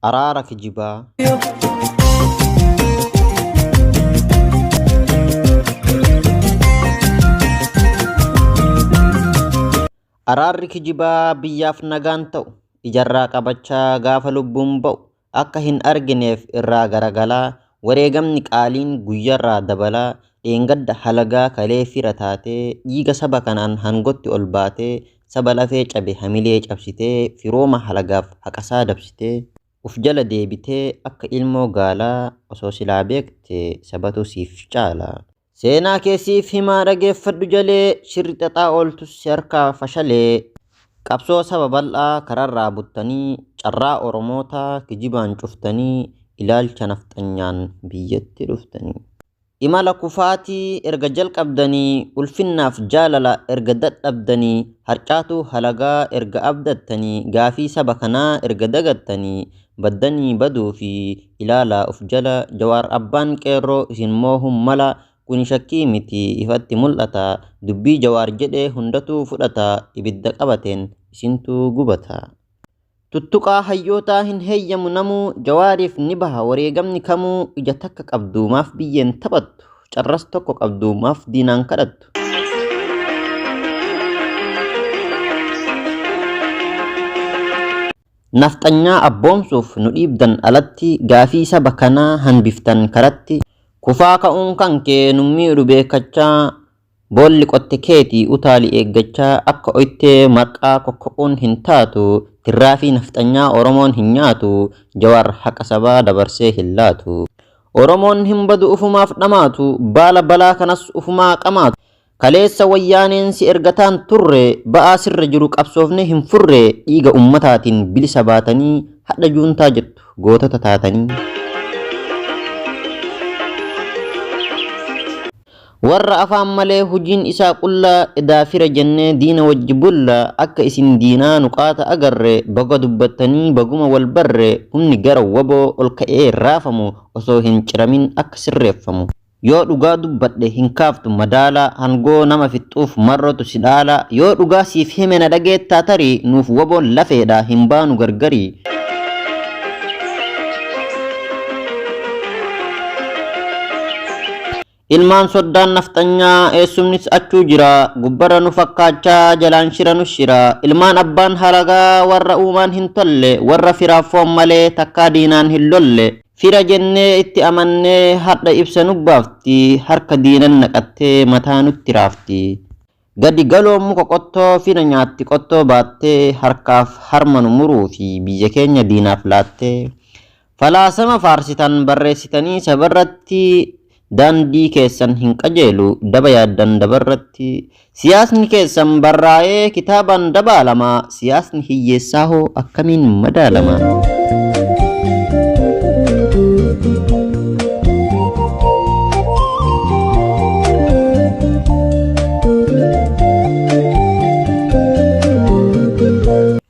Araara kijibaa. Araarri kijibaa biyyaaf nagaan ta'u ijarraa qabachaa gaafa lubbuun ba'u akka hin argineef irraa garagalaa wareegamni qaaliin guyyarraa dabalaa dheengadda halagaa kalee fira taatee dhiiga saba kanaan hangotti ol baatee saba lafee cabe hamilee cabsitee firooma halagaaf haqasaa dabsitee uf jala deebitee akka ilmoo gaalaa osoo silaa beekte sabatu siif caala. Seenaa kee siif himaa dhageeffadhu jalee shirri xaxaa ooltus si harkaa fashalee qabsoo saba bal'aa kararraa buttanii carraa Oromootaa kijibaan cuftanii ilaalcha nafxanyaan biyyatti dhuftanii. Imala kufaatii erga jalqabdanii ulfinnaaf jaalala erga dadhabdanii harcaatuu halagaa erga abdattanii gaafii saba kanaa erga dagattanii baddanii baduu fi ilaalaa uf jala Jawaar abbaan qeerroo isin moohun mala kun shakkii miti ifatti mul'ata dubbii Jawaar jedhe hundatuu fudhata ibidda qabateen isintuu gubata. Tuttuqaa hayyootaa hin heeyyamu namuu Jawaariif ni baha wareegamni kamuu ija takka qabdu maaf biyyeen taphattu carras tokko qabdu maaf diinaan kadhattu. Nafxanyaa abboomsuuf nu dhiibdan alatti gaafii saba kanaa hanbiftan karatti kufaa ka'uun kan kee nu miidhu beekachaa boolli qotte keetii utaali eeggachaa akka oytee marqaa kokkoquun hin taatu tirraafii nafxanyaa Oromoon hin nyaatu Jawaar haqa sabaa dabarsee hin laatu. Oromoon hin badu ufumaaf dhamaatu baala balaa kanas ufumaa qamaatu. Kaleessa wayyaaneen si ergataan turre ba'aa sirra jiru qabsoofnee hin furre dhiiga ummataatiin bilisa baatanii hadha juuntaa jettu gootota taatanii. Warra afaan malee hujiin isaa qullaa edaa fira jennee diina wajji bulla akka isin diinaa nu qaata agarre baga dubbattanii baguma wal barre humni gara waboo ol ka'ee raafamu osoo hin ciramin akka sirreeffamu. Yoo dhugaa dubbadhe hin kaaftu madaala hangoo nama fixxuuf marrotu si dhaala yoo dhugaa siif hime na dhageettaa tarii nuuf waboon lafeedha hin baanu gargarii. Ilmaan soddaan nafxanyaa eessumnis achuu jira gubbarra nu fakkaachaa jalaan shira nu shira ilmaan abbaan halagaa warra uumaan hin tolle warra firaaf foon malee takkaa diinaan hin lolle Fira jennee itti amannee hadha ibsa nu baafti harka diinan naqattee mataa nutti raafti. Gadi galoon muka qottoo fina nyaatti qottoo baattee harkaaf harma nu muruufi biyya keenya diinaaf laattee. Falaasama faarsitan barreessitanii sabarratti daandii keessan hin qajeelu daba yaaddan dabarratti. Siyaasni keessan barraa'ee kitaabaan dabaalama siyaasni hiyyeessaa hoo akkamiin madaalama?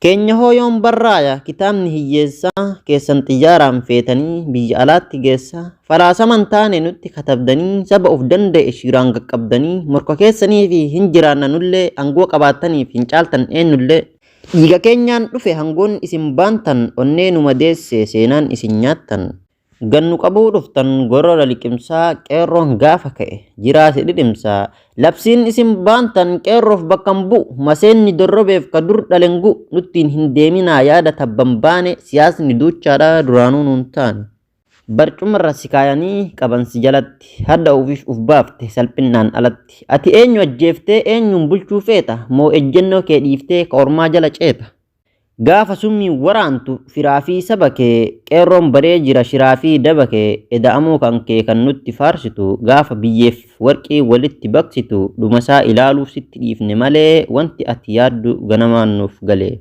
Keenya hoo yoom barraaya kitaabni hiyyeessaa keessan xiyyaaraan feetanii biyya alaatti geessaa Falaasama hin taane nutti katabdanii saba of danda'e shiiraan qaqqabdanii morka keessaniifi hin jiraanna nullee angoo qabaattaniif hin caaltan eenyullee. Dhiiga keenyaan dhufe hangoon isin baantan onnee nu madeesse seenaan isin nyaattan. Gad nu qabuu dhuftan gorora liqimsaa qeerroon gaafa ka'e jiraa si dhidhimsaa. Labsiin isin baantan qeerroof bakka hin bu'u maseenni dorrobeef ka dur dhalen gu'u nuttiin hin deeminaa yaada tabban baane siyaasni duuchaadha duraanuu nuun taane. Barcumarra si kaayanii qaban si jalatti Hadha ufiif uf baafte salphinnaan alatti Ati eenyu ajjeeftee eenyuun bulchuu feeta Moo ejjennoo kee dhiiftee ka ormaa jala ceeta Gaafa summiin waraantu firaa fi saba kee Qeerroon baree jira shiraa fi daba kee Eda'amuu kan kee kan nutti faarsitu Gaafa biyyeef warqii walitti baqsitu Dhumasaa ilaaluuf sitti dhiifne malee Wanti ati yaaddu ganamaan nuuf galee.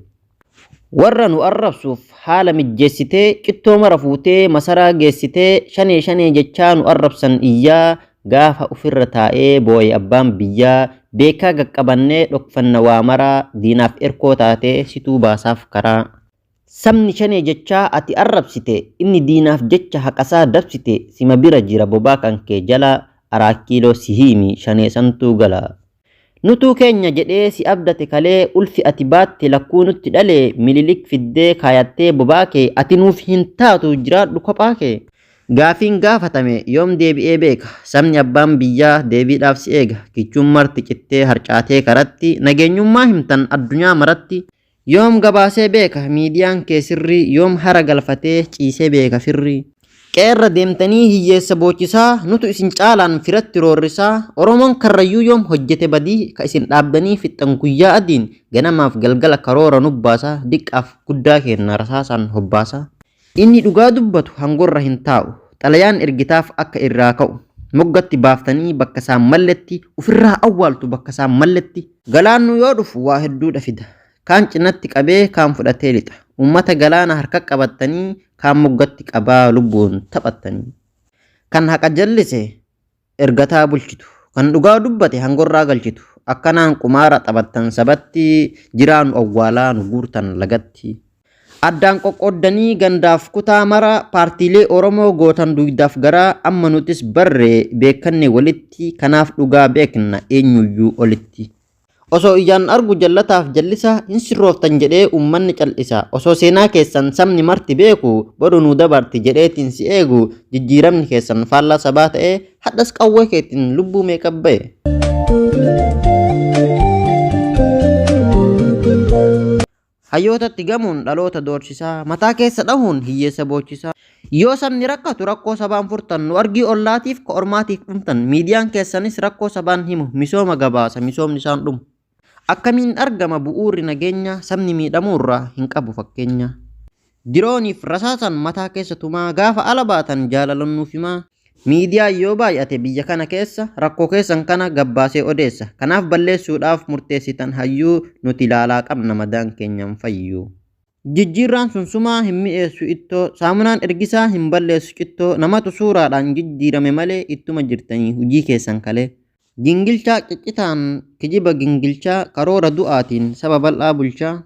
Warra nu arrabsuuf haala mijjeessitee cittoo mara fuutee masaraa geessitee shanee shanee jechaa nu arrabsan iyyaa gaafa ufirra taa'ee booye abbaan biyyaa beekaa qaqqabannee dhokfanna waa maraa diinaaf erkoo taatee situu baasaaf karaa. Sabni shanee jechaa ati arrabsite inni diinaaf jecha haqasaa dabsite sima bira jira bobaa kan kee jala araakkiiloo si hiimi shanee santuu gala. Nutuu keenya jedhee si abdate kalee ulfi ati baatte lakkuu nutti dhale Mililik fiddee kaayattee bobaa kee ati nuuf hin taatu jiraadhu kophaa kee. Gaafiin gaafatame yoom deebi'ee beeka sabni abbaan biyyaa deebiidhaaf si eega kichuun marti cittee harcaatee karatti nageenyummaa himtan addunyaa maratti. Yoom gabaasee beeka miidiyaan kee sirrii yoom hara galfatee ciisee beeka firrii. Qeerra deemtanii hiyyeessa boochisaa nutu isin caalaan firatti roorrisaa Oromoon karrayyuu yoom hojjete badii ka isin dhaabdanii fixxan guyyaa adiin ganamaaf galgala karoora nubbaasaa diqqaaf guddaa keenna rasaasaan hobbaasaa. Inni dhugaa dubbatu hangorra hin taa'u xalayaan ergitaaf akka irraa ka'u moggatti baaftanii bakka isaan malletti ofirraa awwaaltu bakka isaan malletti. Galaannu yoo dhufu waa hedduudha fida. Kaan cinatti qabee kaan fudhatee lixa. Uummata galaana harka qabattanii kaan moggatti qabaa lubbuun taphattanii. Kan haqa jallise ergataa bulchitu. Kan dhugaa dubbate hangorraa galchitu. Akkanaan qumaara taphattan sabatti jiraa nu awwaalaa nu guurtan lagatti. Addaan qoqqooddanii gandaaf kutaa mara paartiilee Oromoo gootan dugdaaf garaa amma nutis barree beekanne walitti kanaaf dhugaa beekna eenyuyyuu olitti. Osoo ijaan argu jallataaf jallisa hin sirrooftan jedhee uummanni cal'isa. Osoo seenaa keessan sabni marti beeku boru nu dabarti jedheetiin si eegu jijjiiramni keessan faallaa sabaa ta'ee hadhas qawwee keetiin lubbuu meeqa ba'e. Hayyootatti gamuun dhaloota doorsisaa, mataa keessa dhahuun hiyyeessa boochisaa. Yoo sabni rakkatu rakkoo sabaan furtan, nu argii ollaatiif ka ormaatiif dhumtan, miidiyaan keessanis rakkoo sabaan himu, misooma gabaasa, misoomni isaan dhumu. Akkamiin argama bu'uurri nageenya, sabni miidhamuurraa hin qabu fakkeenya. Dirooniif rasaasan mataa keessa tumaa, gaafa ala baatan jaalalan nuuf himaa. Miidiyaan yoo baay'ate biyya kana keessa rakkoo keessan kana gabbaasee odeessa. Kanaaf balleessuudhaaf murteessitan hayyuu nuti ilaalaa qabna madaan keenyan fayyu. Jijjiirraan sunsumaa hin mi'eessu ittoo, saamunaan ergisaa hin balleessu cittoo, namatu suuraadhaan jijjiirame malee ittuma jirtanii hojii keessan kalee. Gingilchaa ciccitaan kijiba gingilchaa karoora du'aatiin saba bal'aa bulchaa.